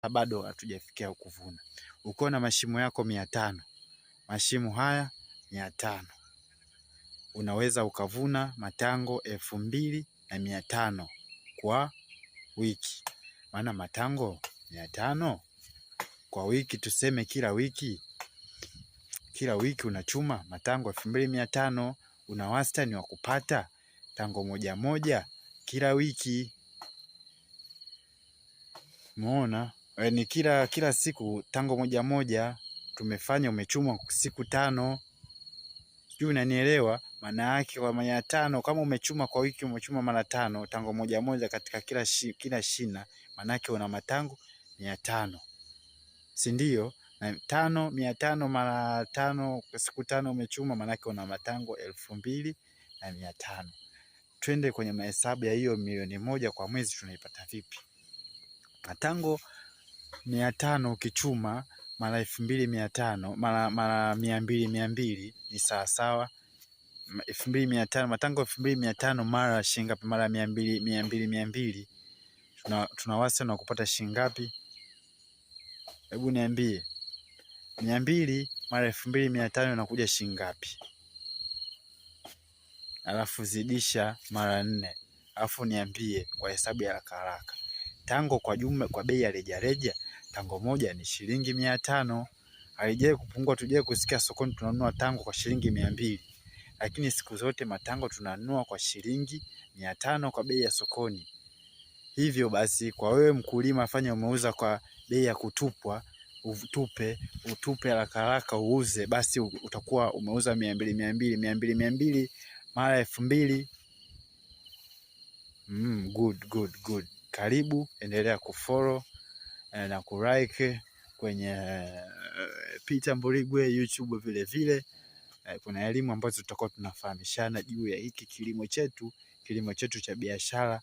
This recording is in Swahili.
Bado hatujafikia kuvuna. Ukiwa na mashimo yako 500, mashimo haya 500, unaweza ukavuna matango 2500 kwa wiki. Maana matango 500 kwa wiki, tuseme kila wiki, kila wiki unachuma matango 2500, una wastani wa kupata tango moja moja kila wiki. Umeona? Ni kila siku tango moja moja tumefanya, umechumwa siku 5. Sijui unanielewa? Maana yake kwa 500 kama umechuma kwa wiki umechuma mara 5 tango moja moja katika kila shina, maana yake una matango 500. Si ndio? Na tano, 500 mara 5 kwa siku 5 umechuma, maana yake una matango 2500. Twende kwenye mahesabu ya hiyo 1,000,000 kwa mwezi tunaipata vipi? Matango 500 ukichuma mara 2500 mara 200 200 ni sawa sawa 2500, matango 2500 mara shilingi ngapi? Mara 200 200 200, tuna wastani wa kupata shilingi ngapi? Hebu niambie, 200 mara 2500 inakuja shilingi ngapi? Alafu zidisha mara 4, alafu niambie kwa hesabu ya haraka haraka. Tango kwa jumla, kwa bei ya rejareja, tango moja ni shilingi 500. Haijawahi kupungua, tujawahi kusikia sokoni tunanunua tango kwa shilingi 200. Lakini siku zote matango tunanunua kwa shilingi 500 kwa bei ya sokoni. Hivyo basi kwa wewe mkulima, fanya umeuza kwa bei ya kutupwa, utupe haraka haraka uuze, basi utakuwa umeuza 200 200 200 200 mara 2000. Good, good, good. Karibu, endelea kufollow na kulike kwenye Peter Mbuligwe YouTube vile vile. Kuna elimu ambazo tutakuwa tunafahamishana juu ya hiki kilimo chetu, kilimo chetu cha biashara